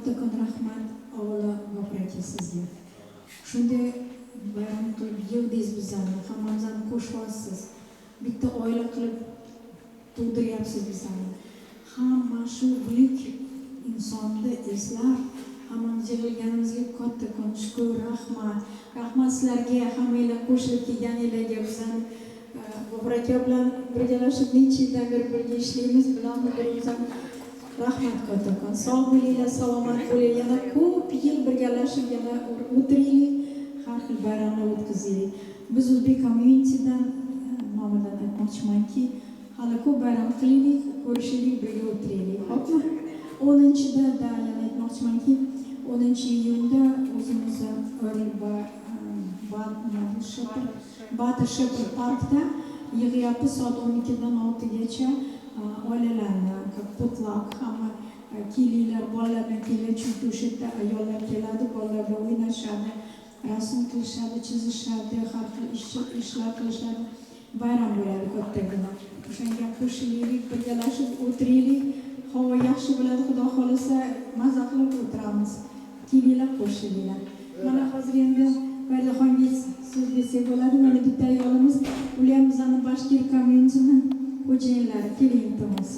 Kattakon rahmat, avvalo, Bobur aka, sizga. Shunday bayram qilib yig'dingiz bizlarni, hammamizni qo'shyapsiz. Bitta oila qilib tug'diryapsiz bizlarni. Hamma shu buyuk insonni eslab, hammamiz yig'ilganimizga kattakon shukur, rahmat. Rahmat sizlarga, hammanglar qo'shilib kelganinglarga. Bizlarni Bobur aka bilan birgalashib necha yildan beri birga ishlaymiz, bilamiz bir-birimizni. Rahmat kattakon. Sog' bo'linglar, salomat bo'linglar. Yana ko'p yil birgalashib yana o'tiraylik, har xil bayramlar o'tkazaylik. Biz o'zbek communitydan nomidan aytmoqchimanki, hali ko'p bayram qilaylik, ko'rishaylik, birga o'tiraylik. Xo'pmi? 10-da da yana aytmoqchimanki, 10-iyunda o'zimizni Earl Butter Shepherd parkda yig'yapmiz soat 12dan 6gacha oilalarni, как potluck. Hamma kelinglar, bolalar bilan kelinglar, chunki o'sha yerda ayollar keladi, bolalar bilan o'ynashadi, rasm qilishadi, chizishadi, har xil ishlar qilishadi, bayram bo'ladi kattagina. O'shanga qo'shilaylik, birgalashib o'tiraylik. Havo yaxshi bo'ladi, xudo xohlasa, maza qilib o'tiramiz. Kelinglar, qo'shilinglar. Mana hozir endi Valixonga so'z bersak bo'ladi. Mana bitta ayolimiz, ular ham bizani bashkir communityni xo'jayinlari. Keling, iltimos.